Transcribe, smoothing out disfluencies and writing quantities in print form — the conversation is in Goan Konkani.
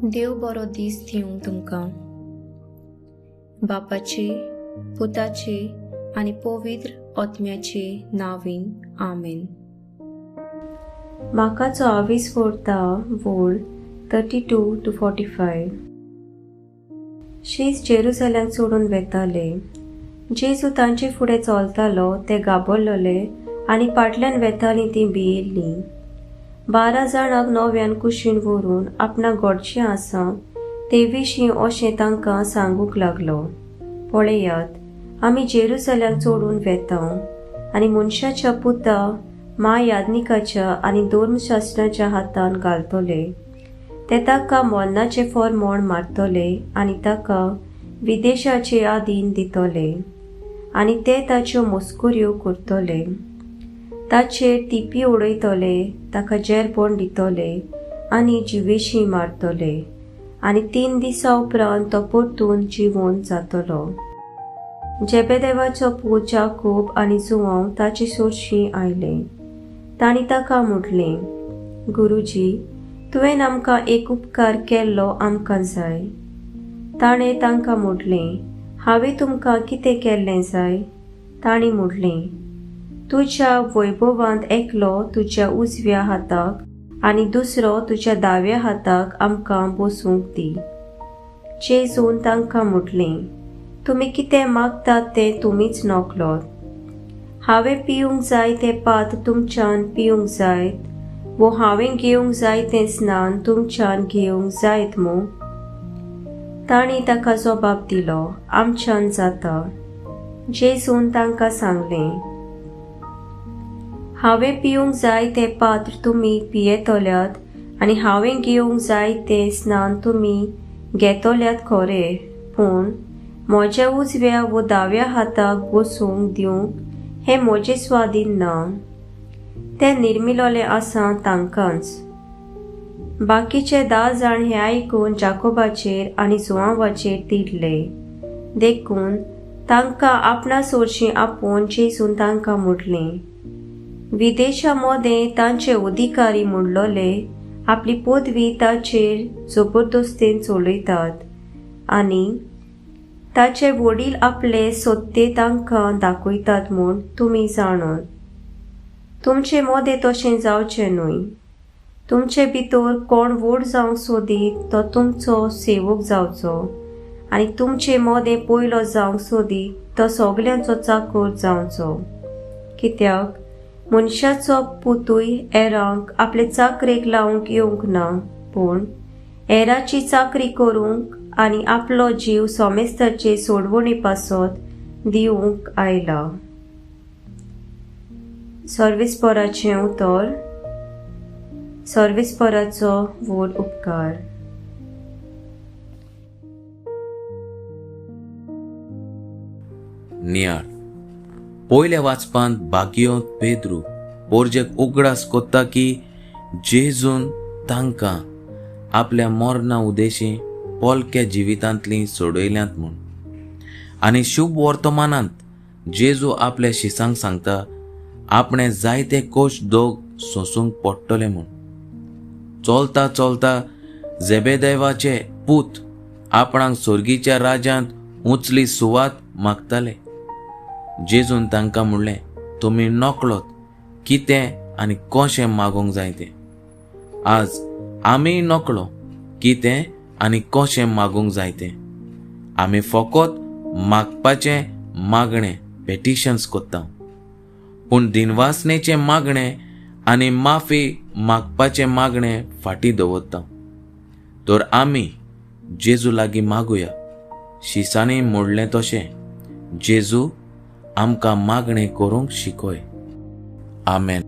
देव बरो दीस दिवंक तुमकां. बापाचे, पुताचे आनी पवित्र आत्म्याचे नांवान आमेन. माकाचो आवीस व्हरता वोळ 32 to 45. शीस जेरुजाल्यांक चडून वेताले. जेजू तांचे फुडें चलतालो ते गाबरलेले आनी पाटल्यान वेतालीं तीं भियेल्लीं. 12 जाणांक नव्यान कुशीन व्हरून आपणाक घडचें आसा ते विशीं अशें तांकां सांगूंक लागलो, पळयात, आमी जेरुजाल्यांक चडून वेता आनी मनशाच्या पुता म्हायाज्ञिकाच्या आनी धर्मशास्त्राच्या हातान घालतले. ते ताका मरणाचें फॉर्मोण मारतले आनी ताका विदेशाचे आदीन दितले आनी ते ताच्यो मस्कऱ्यो करतले, ताचेर तिपी उडयतले, ताका जेरबण दितले आनी जिवेशी मारतले आनी 3 दिसां उपरांत तो परतून जिवोन जातलो. जेबेदेवाचो पूत जाकोब आनी जुवांव ताचे सोरशीं आयले. तांणी ताका म्हटलें, गुरुजी, तुवें आमकां एक उपकार केल्लो आमकां जाय. ताणें तांकां म्हटलें, हांवें तुमकां कितें केल्लें जाय? तांणी म्हटलें, तुज्या वैभवांत एकलो तुज्या उजव्या हाताक आनी दुसरो तुज्या दाव्या हाताक आमकां बसूंक दी. जेजून तांकां म्हटलें, तुमी कितें मागतात तें तुमीच नकळत. हांवें पिवंक जाय तें पात्र तुमच्यान पिवंक जायत वो हांवें घेवंक जाय तें स्नान तुमच्यान घेवंक जायत मू? तांणी ताका जबाब दिलो, आमच्यान जाता. जेजून तांकां सांगलें, हांवें पिवंक जाय तें पात्र तुमी पियेतल्यात आनी हांवें घेवंक जाय तें स्नान तुमी घेतल्यात खरें, पूण म्हज्या उजव्या वो दाव्या हाताक बसूंक दिवंक हें म्हजे स्वाधीन ना. तें निर्मिलोलें आसा तांकांच. बाकीचे 10 जाण हें आयकून जाकोबाचेर आनी जुवांवाचेर तिडले. देखून तांकां आपणा सोरशीं आपोवन जेजून तांकां म्हटलें, विदेशा मदें तांचे अधिकारी म्हणलोले आपली पदवी ताचेर जबरदस्तीन चलयतात आनी ताचे वडील आपले सत्ते तांकां दाखयतात म्हूण तुमी जाणत. तुमचे मदें तशें जावचें न्हय. तुमचे भितर कोण व्हड जावंक सोदीत तो तुमचो सेवक जावचो आनी तुमचे मदें पयलो जावंक सोदीत तो सगल्यांचो चाकर जावचो. कित्याक मनशाचो पुतूय हेरांक आपले चाकरेक लावंक येवंक ना, पूण हेराची चाकरी करूंक आनी आपलो जीव सोमेस्ताचे सोडवणे पासत दिवंक आयला. सर्वेस्पराचें उतर. सर्वेस्पराचो व्हड उपकार. नियाळ. पयल्या वाचपांत बागियो पेद्रू पोरजेक उगडास कोत्ता की जेजून तांकां आपल्या मरणा उदेशी पोलक्या जिवितांतली सोडयल्यांत म्हूण. आनी शुभ वर्तमानांत जेजू आपल्या शिसांक सांगता आपणे जायते कोश दोग सोसूंक पडटले म्हूण. चलता चलता जेबेदेवाचे पूत आपणाक सोर्गीच्या राज्यांत उंचली सुवात मागताले. जेजून तांकां म्हणलें, तुमी नकळत कितें आनी कशें मागूंक जाय तें. आज आमी नकळो कितें आनी कशें मागूंक जाय तें. आमी फकत मागपाचें मागणें पेटिशन्स करता, पूण दिनवासनेचें मागणें आनी माफी मागपाचें मागणें फाटीं दवरता. तर आमी जेजू लागीं मागुया. शिसांनी म्हणलें तशें जेजू आमकां मागणें करूंक शिकय. आमेन.